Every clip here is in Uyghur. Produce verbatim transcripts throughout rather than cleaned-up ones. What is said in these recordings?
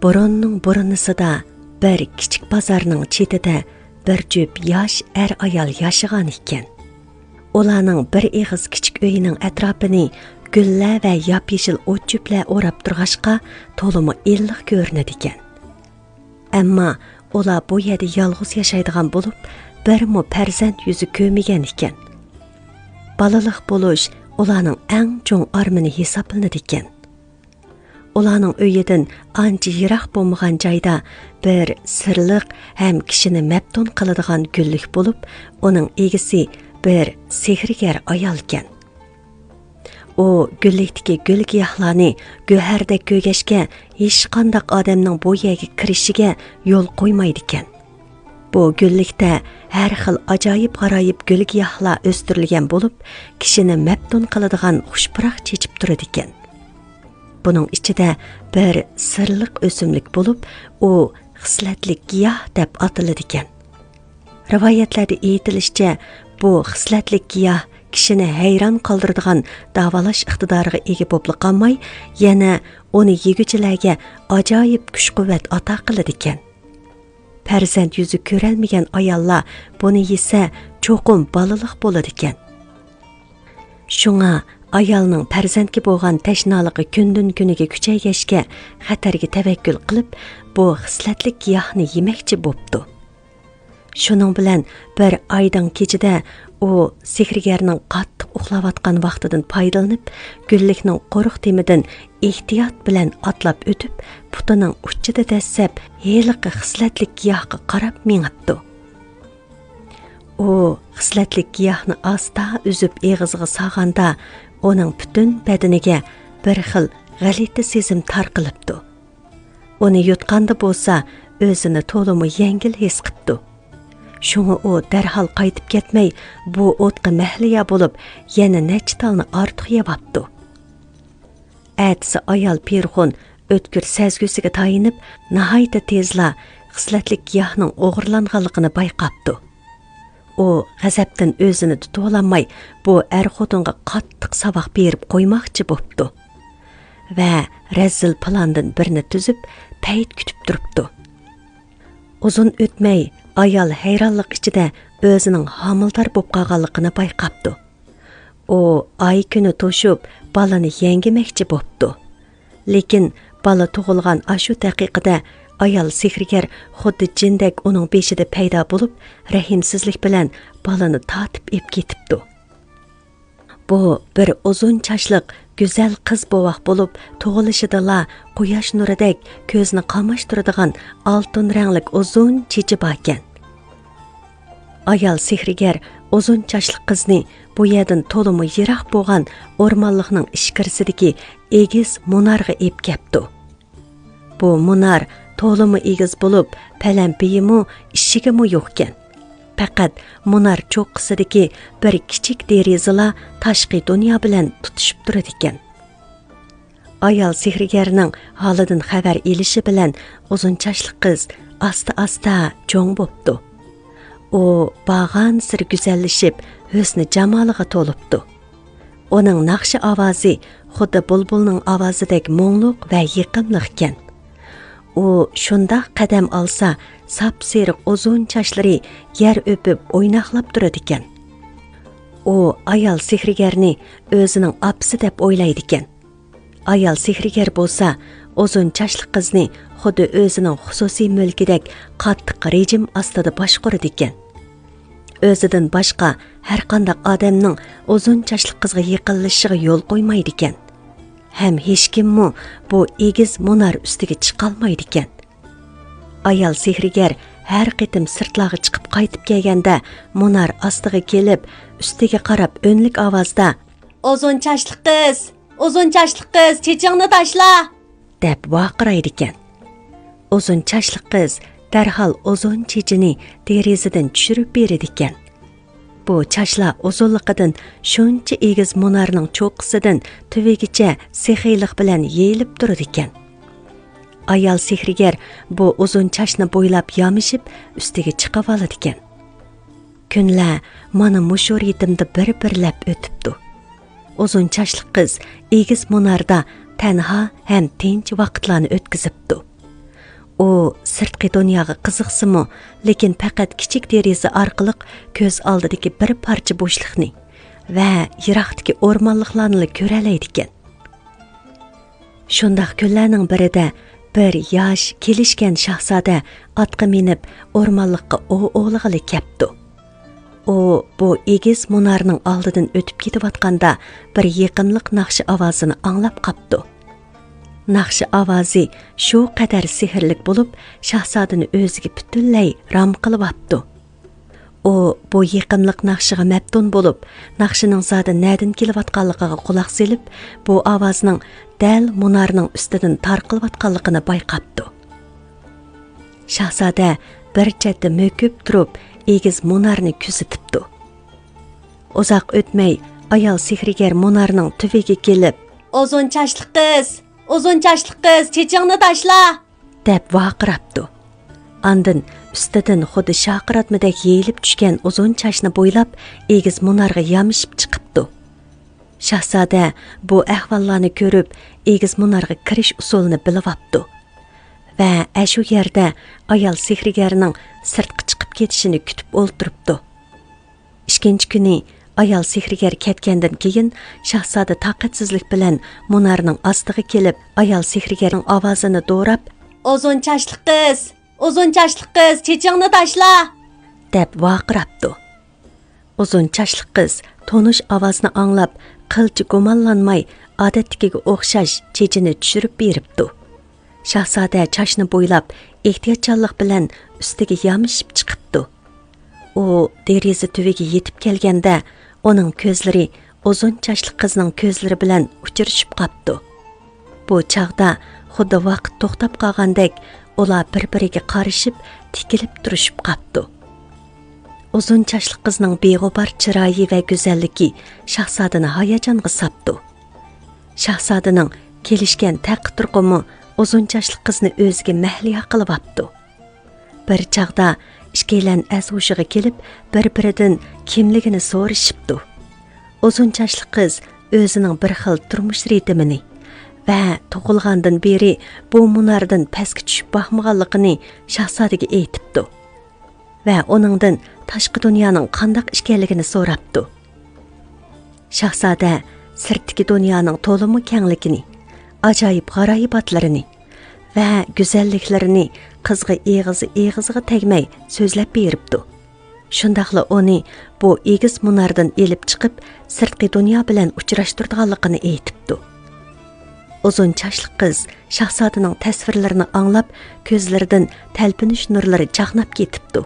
بۇرۇننىڭ بۇرۇنىسىدا بىر كىچىك بازارنىڭ چېتىدە بىر جۈپ ياش ئەر-ئايال ياشىغان ئىكەن. ئۇلارنىڭ بىر ئېغىز كىچىك ئۆيىنىڭ ئەتراپىنى گۈللەر ۋە ياپيېشىل ئوت-چۆپلەر ئوراپ تۇرغاچقا، تولىمۇ ئىللىق كۆرۈنىدىكەن. ئەمما ئۇلار بۇ يەردە يالغۇز ياشايدىغان بولۇپ، بىرمۇ پەرزەنت يۈزى كۆرمىگەن ئىكەن. بالىلىق بولۇش ئۇلارنىڭ ئەڭ چوڭ ئارمىنى ھېسابلىنىدىكەن. ئۇلارنىڭ ئۆيىدىن ئانچە يىراق بولمىغان جايدا بىر سىرلىق ھەم كىشىنى مەپتۇن قىلىدىغان گۈللۈك بولۇپ، ئۇنىڭ ئىگىسى بىر سېھىرگەر ئايالكەن. ئۇ گۈللۈكتىكى گۈل-گىياھلارنى گۆھەردەك كۆرگەچكە، ھېچقانداق ئادەمنىڭ بۇ يەرگە كىرىشىگە يول قويمايدىكەن. بۇ گۈللۈكتە ھەر خىل ئاجايىپ-غارايىپ گۈل-گىياھلار ئۆستۈرۈلگەن بولۇپ، كىشىنى مەپتۇن قىلىدىغان خۇش پۇراق چېچىپ تۇرىدىكەن. بۇنىڭ ئىچىدە بىر سىرلىق ئۆسۈملۈك بولۇپ، ئۇ خىسلەتلىك گىياھ دەپ ئاتىلىدىكەن. رىۋايەتلەردە ئېيتىلىشىچە، بۇ خىسلەتلىك گىياھ كىشىنى ھەيران قالدۇرىدىغان داۋالاش ئىقتىدارىغا ئىگە بولۇپلا قالماي، يەنە ئۇنى يېگۈچىلەرگە ئاجايىپ كۈچ-قۇۋۋەت ئاتا قىلىدىكەن. پەرزەنت يۈزى كۆرەلمىگەن ئاياللار بۇنى يېسە، چوقۇم بالىلىق بولىدىكەن. شۇڭا ئايالنىڭ پەرزەنتكە بولغان تەشنالىقى كۈندىن-كۈنىگە كۈچەيگەچكە، خەتەرگە تەۋەككۈل قىلىپ، بۇ خىسلەتلىك گىياھنى يېمەكچى بوپتۇ. شۇنىڭ بىلەن بىر ئايدىڭ كېچىدە ئۇ سېھىرگەرنىڭ قاتتىق ئۇخلاۋاتقان ۋاقتىدىن پايدىلىنىپ، گۈللۈكنىڭ قۇرۇق تېمىدىن ئېھتىيات بىلەن ئاتلاپ ئۆتۈپ، پۇتىنىڭ ئۇچىدا دەسسەپ ھېلىقى خىسلەتلىك گىياھقا قاراپ مېڭىپتۇ. ئۇ خىسلەتلىك گىياھنى ئاستا ئۈزۈپ ئېغىزىغا سالغاندا، ئۇنىڭ پۈتۈن بەدىنىگە بىر خىل غەلىتە سېزىم تارقىلىپتۇ. ئۇنى يۇتقاندا بولسا، ئۆزىنى تولىمۇ يەڭگىل ھېس قىپتۇ. شۇڭا ئۇ دەرھال قايتىپ كەتمەي، بۇ ئوتقا مەھلىيا بولۇپ، يەنە نەچچە تالنى ئارتۇق يەۋاپتۇ. ئەتىسى ئايال پىرخون ئۆتكۈر سەزگۈسىگە تايىنىپ، ناھايىتى تېزلا خىسلەتلىك گىياھنىڭ ئوغرىلانغانلىقىنى بايقاپتۇ. ئۇ غەزەپتىن ئۆزىنى تۇتۇۋالالماي، بۇ ئەر-خوتۇنغا قاتتىق ساۋاق بېرىپ قويماقچى بوپتۇ ۋە رەزىل پىلاندىن بىرنى تۈزۈپ، پەيت كۈتۈپ تۇرۇپتۇ. ئۇزۇن ئۆتمەي، ئايال ھەيرانلىق ئىچىدە ئۆزىنىڭ ھامىلىدار بولۇپ قالغانلىقىنى بايقاپتۇ. ئۇ ئاي-كۈنى توشۇپ، بالىنى يەڭگىمەكچى بوپتۇ. لېكىن بالا تۇغۇلغان ئاشۇ دەقىقىدە ئايال سېھىرگەر خۇددى جىندەك ئۇنىڭ بېشىدا پەيدا بولۇپ، رەھىمسىزلىك بىلەن بالىنى تارتىپ ئېلىپ كېتىپتۇ. بۇ بىر ئۇزۇن چاچلىق، گۈزەل قىز بوۋاق بولۇپ، تۇغۇلۇشىدىلا قۇياش نۇرىدەك كۆزنى قاماشتۇرىدىغان ئالتۇن رەڭلىك ئۇزۇن چېچى باركەن. ئايال سېھىرگەر ئۇزۇن چاچلىق قىزنى بۇ يەردىن تولىمۇ يىراق بولغان ئورمانلىقنىڭ ئىچكىرىسىدىكى ئېگىز مۇنارغا ئېلىپ كەپتۇ. بۇ مۇنار تولىمۇ ئېگىز بولۇپ، پەلەمپىيىمۇ، ئىشىكىمۇ يوقكەن. پەقەت مۇنار چوققىسىدىكى بىر كىچىك دېرىزىلا تاشقى دۇنيا بىلەن تۇتىشىپ تۇرىدىكەن. ئايال سېھىرگەرنىڭ ھالىدىن خەۋەر ئېلىشى بىلەن ئۇزۇن چاچلىق قىز ئاستا-ئاستا چوڭ بوپتۇ. ئۇ بارغانسېرى گۈزەللىشىپ، ھۆسنى جامالىغا تولۇپتۇ. ئۇنىڭ ناخشا ئاۋازى خۇددى بۇلبۇلنىڭ ئاۋازىدەك مۇڭلۇق ۋە يېقىملىقكەن. ئۇ شۇنداق قەدەم ئالسا، ساپسېرىق ئۇزۇن چاچلىرى يەر ئۆپۈپ ئويناقلاپ تۇرىدىكەن. ئۇ ئايال سېھىرگەرنى ئۆزىنىڭ ئاپىسى دەپ ئويلايدىكەن. ئايال سېھىرگەر بولسا، ئۇزۇن چاچلىق قىزنى خۇددى ئۆزىنىڭ خۇسۇسىي مۈلكىدەك قاتتىق رېجىم ئاستىدا باشقۇرىدىكەن. ئۆزىدىن باشقا ھەرقانداق ئادەمنىڭ ئۇزۇن چاچلىق قىزغا يېقىنلىشىشىغا يول قويمايدىكەن. ھەم ھېچكىممۇ بۇ ئېگىز مۇنار ئۈستىگە چىقالمايدىكەن. ئايال سېھىرگەر ھەر قېتىم سىرتلارغا چىقىپ قايتىپ كەلگەندە، مۇنار ئاستىغا كېلىپ، ئۈستىگە قاراپ ئۈنلۈك ئاۋازدا، «ئۇزۇن چاچلىق قىز! ئۇزۇن چاچلىق قىز، چېچىڭنى تاشلا!» دەپ ۋارقىرايدىكەن. ئۇزۇن چاچلىق قىز دەرھال ئۇزۇن چېچىنى دېرىزىدىن چۈشۈرۈپ بېرىدىكەن. بۇ چاچلار ئۇزۇنلۇقىدىن شۇنچە ئېگىز مۇنارنىڭ چوققىسىدىن تۈۋىگىچە سېخىيلىق بىلەن يېيىلىپ تۇرىدىكەن. ئايال سېھىرگەر بۇ ئۇزۇن چاچنى بويلاپ يامىشىپ، ئۈستىگە چىقىۋالىدىكەن. كۈنلەر مانا مۇشۇ رىتىمدا بىر-بىرلەپ ئۆتۈپتۇ. ئۇزۇن چاچلىق قىز ئېگىز مۇناردا تەنھا ھەم تىنچ ۋاقىتلارنى ئۆتكۈزۈپتۇ. ئۇ سىرتقى دۇنياغا قىزىقسىمۇ، لېكىن پەقەت كىچىك دېرىزە ئارقىلىق كۆز ئالدىدىكى بىر پارچە بوشلۇقنى ۋە يىراقتىكى ئورمانلىقلارنىلا كۆرەلەيدىكەن. شۇنداق كۈنلەرنىڭ بىرىدە بىر ياش، كېلىشكەن شاھزادە ئاتقا مىنىپ ئورمانلىققا ئوۋ ئوۋلىغىلى كەپتۇ. ئۇ بۇ ئېگىز مۇنارنىڭ ئالدىدىن ئۆتۈپ كېتىۋاتقاندا، بىر يېقىملىق ناخشا ئاۋازىنى ئاڭلاپ قاپتۇ. ناخشا ئاۋازى شۇ قەدەر سېھىرلىك بولۇپ، شاھزادىنى ئۆزىگە پۈتۈنلەي رام قىلىۋاپتۇ. ئۇ بۇ يېقىملىق ناخشىغا مەپتۇن بولۇپ، ناخشىنىڭ زادى نەدىن كېلىۋاتقانلىقىغا قۇلاق سېلىپ، بۇ ئاۋازنىڭ دەل مۇنارنىڭ ئۈستىدىن تارقىلىۋاتقانلىقىنى بايقاپتۇ. شاھزادە بىر چەتتە مۆكۈپ تۇرۇپ، ئېگىز مۇنارنى كۆزىتىپتۇ. ئۇزاق ئۆتمەي، ئايال سېھىرگەر مۇنارنىڭ تۈۋىگە كېلىپ، «ئۇزۇن چاچلىق قىز! ئۇزۇن چاچلىق قىز، چېچىڭنى تاشلا!» دەپ ۋارقىراپتۇ. ئاندىن ئۈستىدىن خۇددى شارقىراتمىدەك يېيىلىپ چۈشكەن ئۇزۇن چاچنى بويلاپ، ئېگىز مۇنارغا يامىشىپ چىقىپتۇ. شاھزادە بۇ ئەھۋاللارنى كۆرۈپ، ئېگىز مۇنارغا كىرىش ئۇسۇلىنى بىلىۋاپتۇ ۋە ئەشۇ يەردە ئايال سېھىرگەرنىڭ سىرتقا چىقىپ كېتىشىنى كۈتۈپ ئولتۇرۇپتۇ. ئىككىنچى كۈنى ئايال سېھىرگەر كەتكەندىن كېيىن، شاھزادە تاقەتسىزلىك بىلەن مۇنارنىڭ ئاستىغا كېلىپ، ئايال سېھىرگەرنىڭ ئاۋازىنى دوراپ، «ئۇزۇن چاچلىق قىز! ئۇزۇن چاچلىق قىز، چېچىڭنى تاشلا!» دەپ ۋارقىراپتۇ. ئۇزۇن چاچلىق قىز تونۇش ئاۋازنى ئاڭلاپ، قىلچە گۇمانلانماي، ئادەتتىكىگە ئوخشاش چېچىنى چۈشۈرۈپ بېرىپتۇ. شاھزادە چاچنى بويلاپ، ئېھتىياتچانلىق بىلەن ئۈستىگە يامىشىپ چىقىپتۇ. ئۇ دېرىزە تۈۋىگە يېتىپ كەلگەندە، ئۇنىڭ كۆزلىرى ئۇزۇن چاچلىق قىزنىڭ كۆزلىرى بىلەن ئۇچرىشىپ قاپتۇ. بۇ چاغدا خۇددى ۋاقىت توختاپ قالغاندەك، ئۇلار بىر-بىرىگە قارىشىپ، تىكىلىپ تۇرۇشۇپ قاپتۇ. ئۇزۇن چاچلىق قىزنىڭ بىغۇبار چىرايى ۋە گۈزەللىكى شاھزادىنى ھاياجانغا ساپتۇ. شاھزادىنىڭ كېلىشكەن تەقى تۇرقىمۇ ئۇزۇن چاچلىق قىزنى ئۆزىگە مەھلىيا قىلىۋاپتۇ. بىر چاغدا ئىككىيلەن ئەس ھوشىغا كېلىپ، بىر-بىرىدىن كىملىكىنى سورىشىپتۇ. ئۇزۇن چاچلىق قىز ئۆزىنىڭ بىر خىل تۇرمۇش رىتىمىنى ۋە تۇغۇلغاندىن بېرى بۇ مۇناردىن پەسكە چۈشۈپ باقمىغانلىقىنى شاھزادىگە ئېيتىپتۇ ۋە ئۇنىڭدىن تاشقى دۇنيانىڭ قانداق ئىكەنلىكىنى سوراپتۇ. شاھزادە سىرتتىكى دۇنيانىڭ تولىمۇ كەڭلىكىنى، ئاجايىپ غارايىباتلىرىنى ۋە گۈزەللىكلىرىنى قىزغا ئېغىزى ئېغىزىغا تەگمەي سۆزلەپ بېرىپتۇ. شۇنداقلا ئۇنى بۇ ئېگىز مۇناردىن ئېلىپ چىقىپ، سىرتقى دۇنيا بىلەن ئۇچراشتۇرىدىغانلىقىنى ئېيتىپتۇ. ئۇزۇن چاچلىق قىز شاھزادىنىڭ تەسۋىرلىرىنى ئاڭلاپ، كۆزلىرىدىن تەلپۈنۈش نۇرلىرى چاقناپ كېتىپتۇ.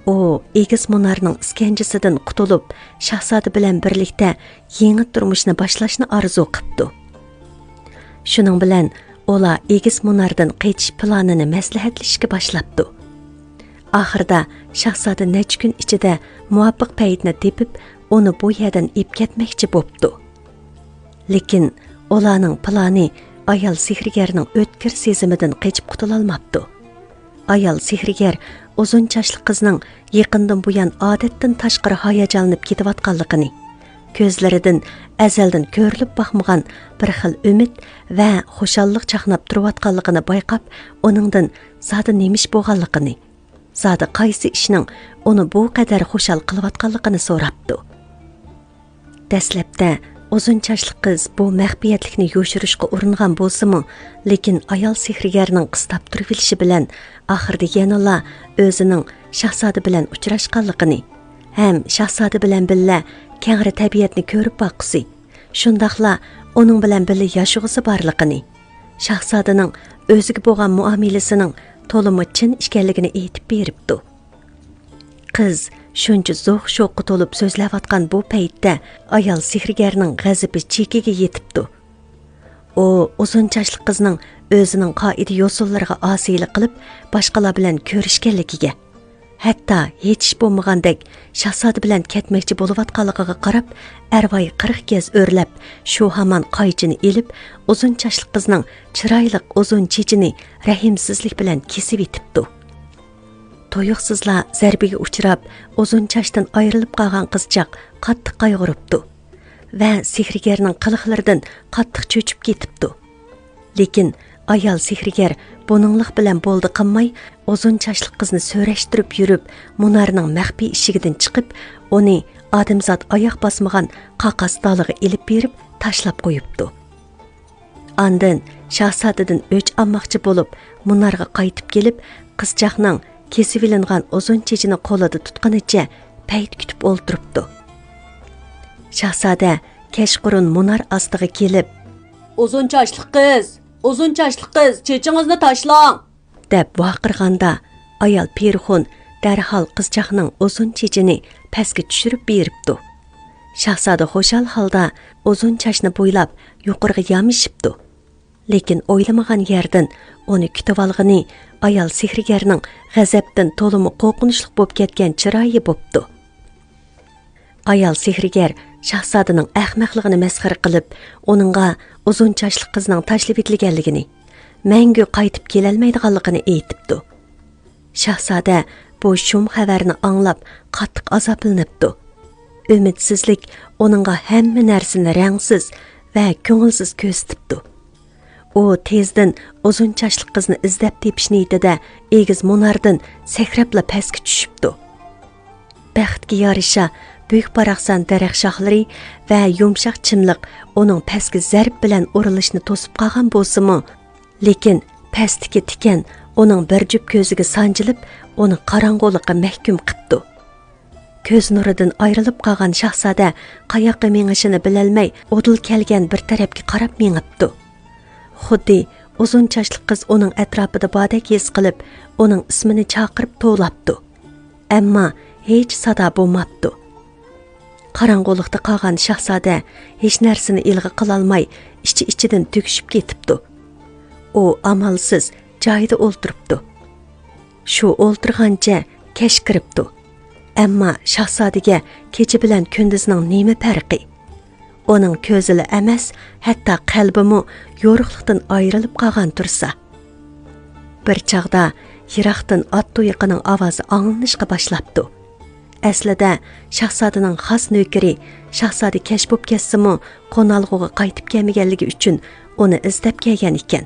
ئۇ ئېگىز مۇنارنىڭ ئىسكەنجىسىدىن قۇتۇلۇپ، شاھزادە بىلەن بىرلىكتە يېڭى تۇرمۇشنى باشلاشنى ئارزۇ قىپتۇ. شۇنىڭ بىلەن ئۇلار ئېگىز مۇناردىن قېچىش پىلانىنى مەسلىھەتلىشىشكە باشلاپتۇ. ئاخىرىدا شاھزادە نەچچە كۈن ئىچىدە مۇۋاپىق پەيتنى تېپىپ، ئۇنى بۇ يەردىن ئېلىپ كەتمەكچى بوپتۇ. لېكىن ئۇلارنىڭ پىلانى ئايال سېھىرگەرنىڭ ئۆتكۈر سېزىمىدىن قېچىپ قۇتۇلالماپتۇ. ئايال سېھىرگەر ئۇزۇن چاچلىق قىزنىڭ يېقىندىن بۇيان ئادەتتىن تاشقىرى ھاياجانلىنىپ كېتىۋاتقانلىقىنى، كۆزلىرىدىن ئەزەلدىن كۆرۈلۈپ باقمىغان بىر خىل ئۈمىد ۋە خۇشاللىق چاقناپ تۇرۇۋاتقانلىقىنى بايقاپ، ئۇنىڭدىن زادى نېمە ئىش بولغانلىقىنى، زادى قايسى ئىشنىڭ ئۇنى بۇ قەدەر خۇشال قىلىۋاتقانلىقىنى سوراپتۇ. دەسلەپتە ئۇزۇن چاچلىق قىز بۇ مەخپىيەتلىكنى يوشۇرۇشقا ئۇرۇنغان بولسىمۇ، لېكىن ئايال سېھىرگەرنىڭ قىستاپ تۇرۇۋېلىشى بىلەن، ئاخىرىدا يەنىلا ئۆزىنىڭ شاھزادە بىلەن ئۇچراشقانلىقىنى ھەم شاھزادە بىلەن بىللە كەڭرى تەبىئەتنى كۆرۈپ باققۇسى، شۇنداقلا ئۇنىڭ بىلەن بىللە ياشىغۇسى بارلىقىنى، شاھزادىنىڭ ئۆزىگە بولغان مۇئامىلىسىنىڭ تولىمۇ چىن ئىكەنلىكىنى ئېيتىپ بېرىپتۇ. قىز شۇنچە زوق-شوققا تولۇپ سۆزلەۋاتقان بۇ پەيتتە ئايال سېھىرگەرنىڭ غەزىپى چېكىگە يېتىپتۇ. ئۇ ئۇزۇن چاچلىق قىزنىڭ ئۆزىنىڭ قائىدە-يوسۇنلىرىغا ئاسىيلىق قىلىپ، باشقىلار بىلەن كۆرۈشكەنلىكىگە، ھەتتا ھېچ ئىش بولمىغاندەك شاھزادە بىلەن كەتمەكچى بولۇۋاتقانلىقىغا قاراپ، ئەرۋايى قىرىق گەز ئۆرلەپ، شۇ ھامان قايچىنى ئېلىپ، ئۇزۇن چاچلىق قىزنىڭ چىرايلىق ئۇزۇن چېچىنى رەھىمسىزلىك بىلەن كېسىۋېتىپتۇ. تۇيۇقسىزلا زەربىگە ئۇچراپ، ئۇزۇن چاچتىن ئايرىلىپ قالغان قىزچاق قاتتىق قايغۇرۇپتۇ ۋە سېھىرگەرنىڭ قىلىقلىرىدىن قاتتىق چۆچۈپ كېتىپتۇ. لېكىن ئايال سېھىرگەر بۇنىڭلىق بىلەن بولدى قىلماي، ئۇزۇن چاچلىق قىزنى سۆرەشتۈرۈپ يۈرۈپ، مۇنارنىڭ مەخپىي ئىشىكىدىن چىقىپ، ئۇنى ئادەمزات ئاياق باسمىغان قاقاس دالىغا ئېلىپ بېرىپ تاشلاپ قويۇپتۇ. ئاندىن شاھزادىدىن ئۆچ ئالماقچى بولۇپ، مۇنارغا قايتىپ كېلىپ، قىزچاقنىڭ كېسىۋېلىنغان ئۇزۇن چېچىنى قولىدا تۇتقىنىچە پەيت كۈتۈپ ئولتۇرۇپتۇ. شاھزادە كەچقۇرۇن مۇنار ئاستىغا كېلىپ، «ئۇزۇن چاچلىق قىز! ئۇزۇن چاچلىق قىز! چېچىڭىزنى تاشلاڭ!» دەپ ۋارقىرىغاندا، ئايال پېرىخون دەرھال قىزچاقنىڭ ئۇزۇن چېچىنى پەسكە چۈشۈرۈپ بېرىپتۇ. شاھزادە خۇشال ھالدا ئۇزۇن چاچنى بويلاپ يۇقىرىغا يامىشىپتۇ. لېكىن ئويلىمىغان يەردىن ئۇنى كۈتۈۋالغىنى ئايال سېھىرگەرنىڭ غەزەپتىن تولىمۇ قورقۇنچلۇق بولۇپ كەتكەن چىرايى بوپتۇ. ئايال سېھىرگەر شاھزادىنىڭ ئەخمەقلىقىنى مەسخىرە قىلىپ، ئۇنىڭغا ئۇزۇن چاچلىق قىزنىڭ تاشلىۋېتىلگەنلىكىنى، مەڭگۈ قايتىپ كېلەلمەيدىغانلىقىنى ئېيتىپتۇ. شاھزادە بۇ شۇم خەۋەرنى ئاڭلاپ، قاتتىق ئازابلىنىپتۇ. ئۈمىدسىزلىك ئۇنىڭغا ھەممە نەرسىنى رەڭسىز ۋە كۆڭۈلسىز كۆرسىتىپتۇ. ئۇ تېزدىن ئۇزۇن چاچلىق قىزنى ئىزدەپ تېپىش نىيىتىدە ئېگىز مۇناردىن سەكرەپلا پەسكە چۈشۈپتۇ. بەختكە يارىشا، بۈك-باراقسان دەرەخ شاخلىرى ۋە يۇمشاق چىملىق ئۇنىڭ پەسكە زەرب بىلەن ئۇرۇلۇشىنى توسۇپ قالغان بولسىمۇ، لېكىن پەستىكى تىكەن ئۇنىڭ بىر جۈپ كۆزىگە سانجىلىپ، ئۇنى قاراڭغۇلۇققا مەھكۇم قىپتۇ. كۆز نۇرىدىن ئايرىلىپ قالغان شاھزادە قاياققا مېڭىشىنى بىلەلمەي، ئۇدۇل كەلگەن بىر تەرەپكە قاراپ مېڭىپتۇ. خۇددى ئۇزۇن چاچلىق قىز ئۇنىڭ ئەتراپىدا باردەك ھېس قىلىپ، ئۇنىڭ ئىسمىنى چاقىرىپ توۋلاپتۇ. ئەمما ھېچ سادا بولماپتۇ. قاراڭغۇلۇقتا قالغان شاھزادە ھېچ نەرسىنى ئىلغا قىلالماي، ئىچى-ئىچىدىن تۈگىشىپ كېتىپتۇ. ئۇ ئامالسىز جايىدا ئولتۇرۇپتۇ. شۇ ئولتۇرغانچە كەچ كىرىپتۇ. ئەمما شاھزادىگە كېچە بىلەن كۈندۈزنىڭ نېمە پەرقى؟ ئۇنىڭ كۆزىلا ئەمەس، ھەتتا قەلبىمۇ يورۇقلۇقتىن ئايرىلىپ قالغان تۇرسا. بىر چاغدا يىراقتىن ئات تۇيىقىنىڭ ئاۋازى ئاڭلىنىشقا باشلاپتۇ. ئەسلىدە شاھزادىنىڭ خاس نۆكىرى شاھزادە كەچ بوپ كەتسىمۇ، قونالغۇغا قايتىپ كەلمىگەنلىكى ئۈچۈن ئۇنى ئىزدەپ كەلگەن ئىكەن.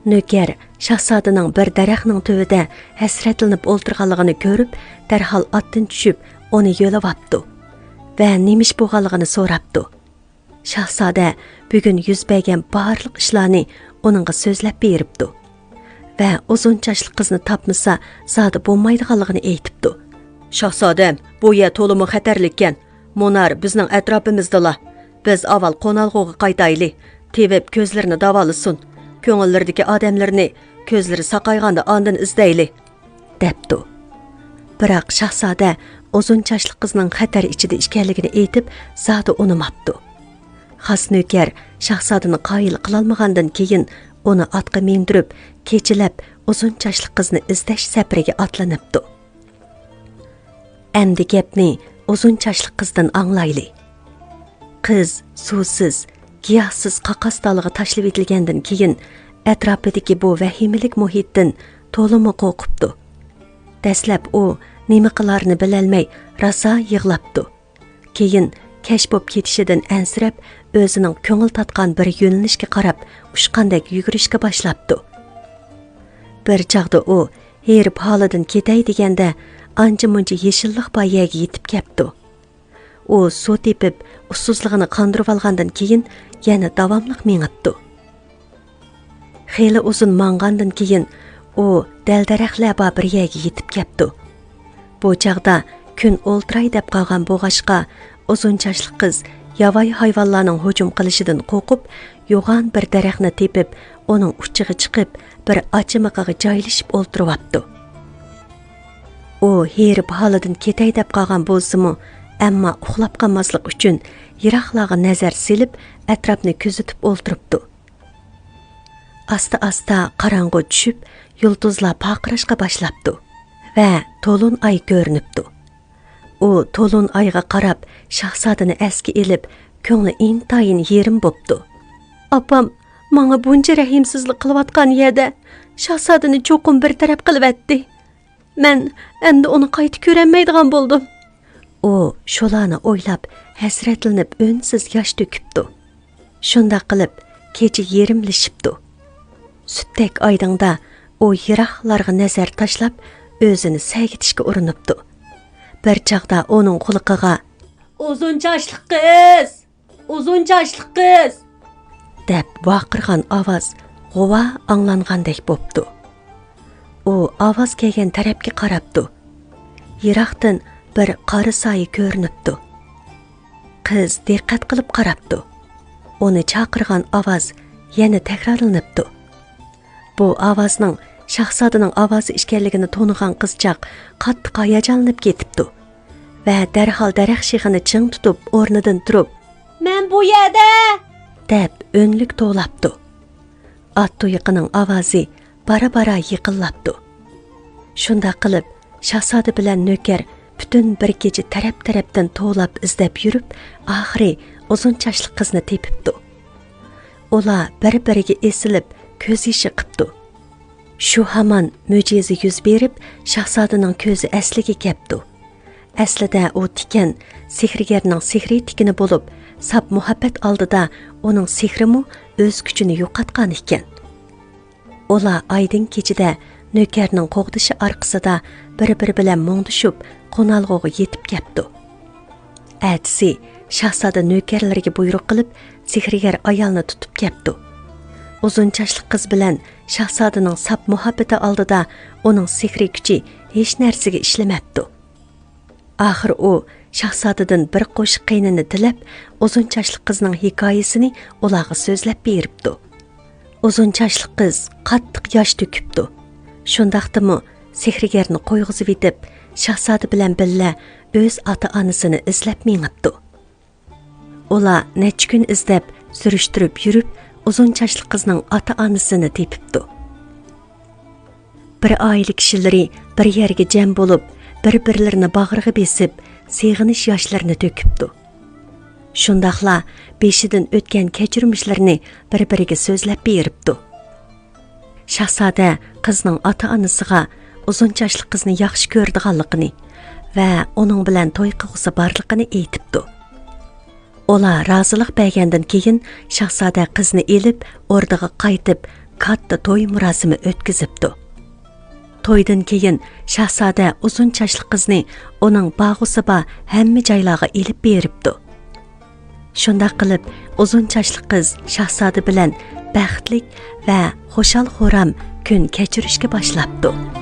نۆكەر شاھزادىنىڭ بىر دەرەخنىڭ تۈۋىدە ھەسرەتلىنىپ ئولتۇرغانلىقىنى كۆرۈپ، دەرھال ئاتتىن چۈشۈپ، ئۇنى يۆلەۋاپتۇ ۋە نېمە ئىش بولغانلىقىنى سوراپتۇ. شاھزادە بۈگۈن يۈز بەرگەن بارلىق ئىشلارنى ئۇنىڭغا سۆزلەپ بېرىپتۇ ۋە ئۇزۇن چاچلىق قىزنى تاپمىسا، زادى بولمايدىغانلىقىنى ئېيتىپتۇ. شاھزادەم، بۇ يەر تولىمۇ خەتەرلىككەن. مۇنار بىزنىڭ ئەتراپىمىزدىلا. بىز ئاۋۋال قونالغۇغا قايتايلى. تېۋىپ كۆزلىرىنى داۋالىسۇن. كۆڭۈللىرىدىكى ئادەملىرىنى كۆزلىرى ساقايغاندا ئاندىن ئىزدەيلى، دەپتۇ. بىراق شاھزادە ئۇزۇن چاچلىق قىزنىڭ خەتەر ئىچىدە ئىكەنلىكىنى ئېيتىپ، زادى ئۇنىماپتۇ. خاس نۆكەر شاھزادىنى قايىل قىلالمىغاندىن كېيىن، ئۇنى ئاتقا مىندۈرۈپ، كېچىلەپ ئۇزۇن چاچلىق قىزنى ئىزدەش سەپىرىگە ئاتلىنىپتۇ. ئەمدى گەپنى ئۇزۇن چاچلىق قىزدىن ئاڭلايلى. قىز سۇسىز، گىياھسىز قاقاس دالىغا تاشلىۋېتىلگەندىن كېيىن، ئەتراپىدىكى بۇ ۋەھىمىلىك مۇھىتتىن تولىمۇ قورقۇپتۇ. دەسلەپ ئۇ نېمە قىلارىنى بىلەلمەي، راسا يىغلاپتۇ. كېيىن كەچ بوپ كېتىشىدىن ئەنسىرەپ، ئۆزىنىڭ كۆڭۈل تارتقان بىر يۆنىلىشكە قاراپ ئۇچقاندەك يۈگۈرۈشكە باشلاپتۇ. بىر چاغدا ئۇ ھېرىپ ھالىدىن كېتەي دېگەندە، ئانچە-مۇنچە يېشىللىق بار يەرگە يېتىپ كەپتۇ. ئۇ سۇ تېپىپ، ئۇسسۇزلۇقىنى قاندۇرۇۋالغاندىن كېيىن، يەنە داۋاملىق مېڭىپتۇ. خېلى ئۇزۇن ماڭغاندىن كېيىن، ئۇ دەل-دەرەخلەر بار بىر يەرگە يېتىپ كەپتۇ. بۇ چاغدا كۈن ئولتۇراي دەپ قالغان بولغاچقا، ئۇزۇن چاچلىق قىز ياۋايى ھايۋانلارنىڭ ھۇجۇم قىلىشىدىن قورقۇپ، يوغان بىر دەرەخنى تېپىپ، ئۇنىڭ ئۇچىغا چىقىپ، بىر ئاچىمىقىغا جايلىشىپ ئولتۇرۇۋاپتۇ. ئۇ ھېرىپ ھالىدىن كېتەي دەپ قالغان بولسىمۇ، ئەمما ئۇخلاپ قالماسلىق ئۈچۈن يىراقلارغا نەزەر سېلىپ، ئەتراپنى كۆزىتىپ ئولتۇرۇپتۇ. ئاستا-ئاستا قاراڭغۇ چۈشۈپ، يۇلتۇزلار پارقىراشقا باشلاپتۇ ۋە تولۇن ئاي كۆرۈنۈپتۇ. ئۇ تولۇن ئايغا قاراپ، شاھزادىنى ئەسكە ئېلىپ، كۆڭلى ئىنتايىن يېرىم بوپتۇ. ئاپام ماڭا بۇنچە رەھىمسىزلىك قىلىۋاتقان يەردە، شاھزادىنى چوقۇم بىر تەرەپ قىلىۋەتتى. مەن ئەمدى ئۇنى قايتا كۆرەلمەيدىغان بولدۇم. ئۇ شۇلارنى ئويلاپ، ھەسرەتلىنىپ، ئۈنسىز ياش تۆكۈپتۇ. شۇنداق قىلىپ، كېچە يېرىملىشىپتۇ. سۈتتەك ئايدىڭدا ئۇ يىراقلارغا نەزەر تاشلاپ، ئۆزىنى سەگىتىشكە ئۇرۇنۇپتۇ. بىر چاغدا ئۇنىڭ قۇلىقىغا، «ئۇزۇن چاچلىق قىز! ئۇزۇن چاچلىق قىز!» دەپ ۋارقىرىغان ئاۋاز غۇۋا ئاڭلانغاندەك بوپتۇ. ئۇ ئاۋاز كەلگەن تەرەپكە قاراپتۇ. يىراقتىن بىر قارا سايە كۆرۈنۈپتۇ. قىز دىققەت قىلىپ قاراپتۇ. ئۇنى چاقىرغان ئاۋاز يەنە تەكرارلىنىپتۇ. بۇ ئاۋازنىڭ شاھزادىنىڭ ئاۋازى ئىكەنلىكىنى تونۇغان قىزچاق قاتتىق ھاياجانلىنىپ كېتىپتۇ ۋە دەرھال دەرەخ شېخىنى چىڭ تۇتۇپ، ئورنىدىن تۇرۇپ، «مەن بۇ يەردە!» دەپ ئۈنلۈك توۋلاپتۇ. ئات تۇيىقىنىڭ ئاۋازى بارا-بارا يېقىنلاپتۇ. شۇنداق قىلىپ، شاھزادە بىلەن نۆكەر پۈتۈن بىر كېچە تەرەپ-تەرەپتىن توۋلاپ ئىزدەپ يۈرۈپ، ئاخىرى ئۇزۇن چاچلىق قىزنى تېپىپتۇ. ئۇلار بىر-بىرىگە ئېسىلىپ، كۆز يېشى قىپتۇ. شۇ ھامان مۆجىزە يۈز بېرىپ، شاھزادىنىڭ كۆزى ئەسلىگە كەپتۇ. ئەسلىدە ئۇ تىكەن سېھىرگەرنىڭ سېھرىي تىكىنى بولۇپ، ساپ مۇھەببەت ئالدىدا ئۇنىڭ سېھرىمۇ ئۆز كۈچىنى يوقاتقان ئىكەن. ئۇلار ئايدىڭ كېچىدە نۆكەرنىڭ قوغدىشى ئارقىسىدا بىر-بىرى بىلەن مۇڭدىشىپ، قونالغۇغا يېتىپ كەپتۇ. ئەتىسى شاھزادە نۆكەرلىرىگە بۇيرۇق قىلىپ، سېھىرگەر ئايالنى تۇتۇپ كەپتۇ. ئۇزۇن چاچلىق قىز بىلەن شاھزادىنىڭ ساپ مۇھەببىتى ئالدىدا ئۇنىڭ سېھرىي كۈچى ھېچ نەرسىگە ئىشلىمەپتۇ. ئاخىر ئۇ شاھزادىدىن بىر قوشۇق قېنىنى تىلەپ، ئۇزۇن چاچلىق قىزنىڭ ھېكايىسىنى ئۇلارغا سۆزلەپ بېرىپتۇ. ئۇزۇن چاچلىق قىز قاتتىق ياش تۆكۈپتۇ. شۇنداقتىمۇ سېھىرگەرنى قويغۇزۇۋېتىپ، شاھزادە بىلەن بىللە ئۆز ئاتا-ئانىسىنى ئىزلەپ مېڭىپتۇ. ئۇلار نەچچە كۈن ئىزدەپ، سۈرۈشتۈرۈپ يۈرۈپ، ئۇزۇن چاچلىق قىزنىڭ ئاتا-ئانىسىنى تېپىپتۇ. بىر ئائىلە كىشىلىرى بىر يەرگە جەم بولۇپ، بىر-بىرلىرىنى باغرىغا بېسىپ، سېغىنىش ياشلىرىنى تۆكۈپتۇ. شۇنداقلا بېشىدىن ئۆتكەن كەچۈرمىشلىرىنى بىر-بىرىگە سۆزلەپ بېرىپتۇ. شاھزادە قىزنىڭ ئاتا-ئانىسىغا ئۇزۇن چاچلىق قىزنى ياخشى كۆرىدىغانلىقىنى ۋە ئۇنىڭ بىلەن توي قىلغۇسى بارلىقىنى ئېيتىپتۇ. ئۇلار رازىلىق بەرگەندىن كېيىن، شاھزادە قىزنى ئېلىپ، ئوردىغا قايتىپ، كاتتا توي مۇراسىمى ئۆتكۈزۈپتۇ. تويدىن كېيىن شاھزادە ئۇزۇن چاچلىق قىزنى ئۇنىڭ بارغۇسى بار ھەممە جايلارغا ئېلىپ بېرىپتۇ. شۇنداق قىلىپ، ئۇزۇن چاچلىق قىز شاھزادە بىلەن بەختلىك ۋە خۇشال-خۇرام كۈن كەچۈرۈشكە باشلاپتۇ.